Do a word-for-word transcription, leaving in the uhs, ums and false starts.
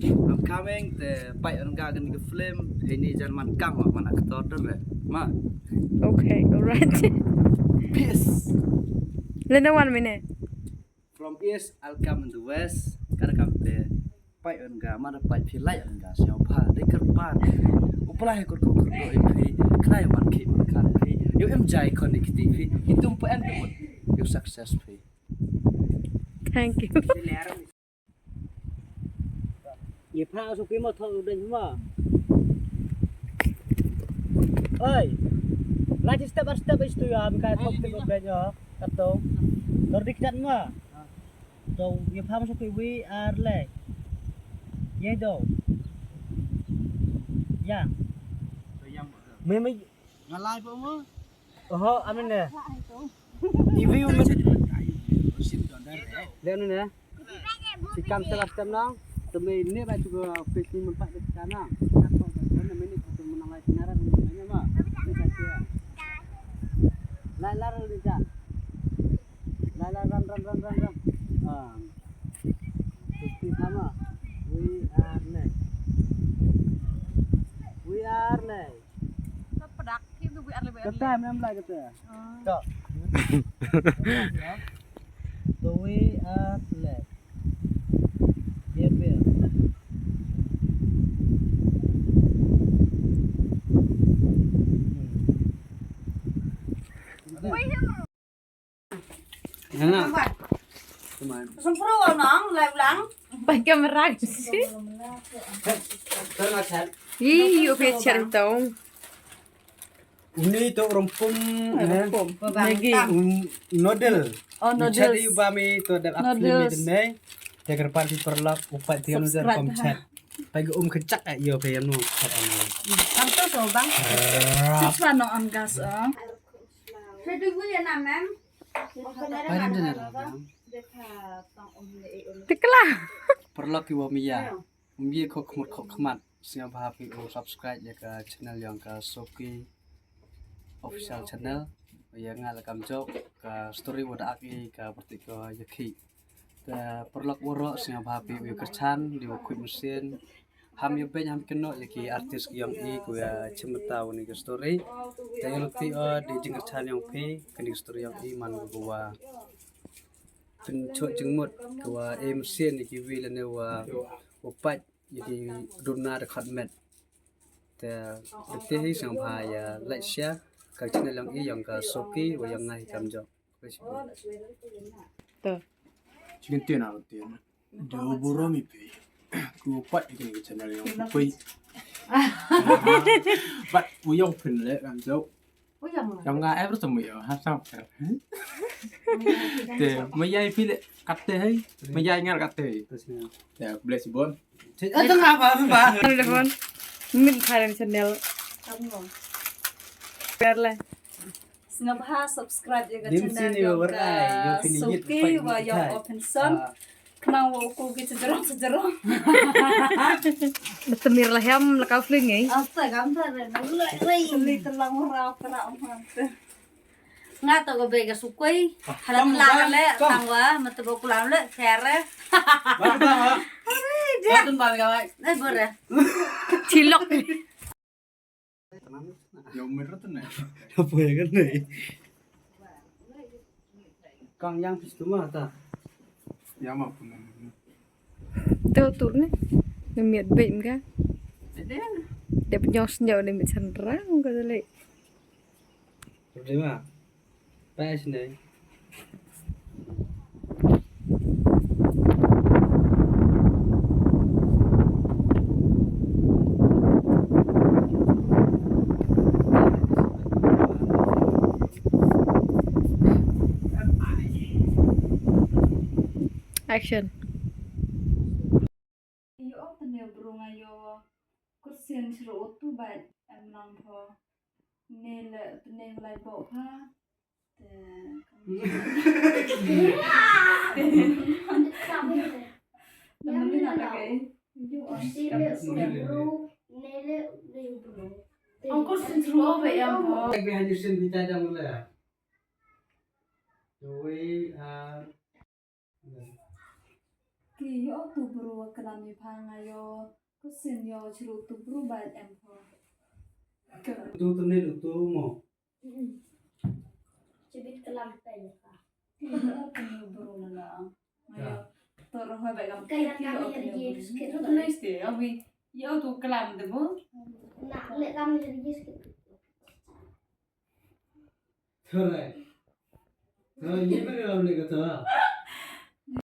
I'm coming, te peit wan ka kane ka film, hei ni jan man kang ma man actor don re. Ma. Okay, alright. Peace. Lena wan mine. From east, I'll come in the west. Kada kam te peit wan ka, ma da peit phi leit wan ka, siaw pha, de kyrpad. Upla he kur kur kur do in phi, khlai man khi man khan phi. Yo em jai kon ni kiti phi, itum pa en tu. Yo success phi. Thank you. Ye pha su ki mo thok den mo. Oi. La ji step by step is tu ya mi ka thok te ko den yo. Kato. Tor dik chat mo. To ye pha su ki wi ar le. Ye do. Ya. Me me. Nga lai po mo. Oho, amin ne. Ni view me. Le ne. Ti kam step by step nang. Te me ne ba tu ko pe ni me pat de ta nang. Ka ko ba ne me ni ko me nang lai na ra ni me ma. Ni ka tia. Lai la ro ni ja. Lai la ran ran ran ran ran. Ah. Ti sama. We are ne. We are ne. Ka padak ki tu we are le we are. Kata me am lai kata. Ka. The way up left. Dia bel. Sempro nang lai ulang. Pakai kamera sih. Ih, yo pe cari tahu. Uni to rompum ne. Maggi. Un noodle. Oh, Chat noodles. Yu ba mi to dep ak Noodles. Film ne. Te kyrpad phi paralok u pat tiam jar Subscribe pom chat. Pai ga um kejak eh yo pe yam no chat ano. Tanto so bang. Siswa no on gas oh. Saya tunggu ya nak mem. Pai dan dan. Tikla. Paralok ki wa mi ya. Um ye ko khmut ko khmat. Sngewbha phi u subscribe ya ka channel yong ka Soki official channel. Ya nga la kam jok ka story wa da ak i ka parti ko ya khi. Te paralok waroh sngewbha phi u kyrchan di wa khuid machine. Ham ya bej ham keno ya ki artist yong i ku ya chimta wa ni ka story. Te ya lukti o di jingkyrchan yong phi ka ni story yong i man ku wa. Pynchok jingmut ku wa e machine ya ki wi lane wa wa pait ya ki duna da khat met. Te te hi sngewbha ya like share ka channel yong i yong ka Soki wa yong nga hi kam jok. To. Chicken tin out tin. Do boro mi pe. Ku pat ikin ke channel yong kui. But u yong pin le kan jo. Yong nga every time u yong ha sam. Te mayai pile katte hai. Mayai ngal katte. Te bless bon. Ada ngapa apa? Telepon. Min karen channel. Perle. Sngewbha subscribe ya ka Dim channel sini yong wa ka rai, yo kini yit Soki pai wa yit yong pai. Open Son. Kena wa ku ki sejrong sejrong. Betemir lah yam laka fling eh. Asta kam ta re na le re. Li telang ora kera umante. Nga to ko be ka sukoi. Hala telang le tang wa mete bo kulam le kere. Baru ba. Baru ba ka bai. Eh bore. Cilok. Yang merah tu na. Apa ya kan ni? Kang yang pis tu mah ta. Yang apa na? Tu tu ni. Ngemit baik ka. Dia penyos nyau ni mit sanrang ka tadi. Problema. Pas ni. Action. Yo tene bro nga yo kursian chiro otu ba em lang pho. Ne le tene lai bo pha. Te Nele bro, nele bro. Ang kursian chiro ba em pho. Behind you sin bita dang le. The way uh Ki yo tu bru kalam ni pha nga yo. Kusin yo chru tu bru ba em pho. Tu tu ni tu mo. Chibit kalam pe ni pha. Ki yo tu bru na la. Nga yo. To rohoi ba kam. Kaya kami hari ye biskit. Tu ni ste. Abi yo tu kalam de mo. Na le kami hari ye biskit. Thorai. Thorai ye mere lam le ka thorai.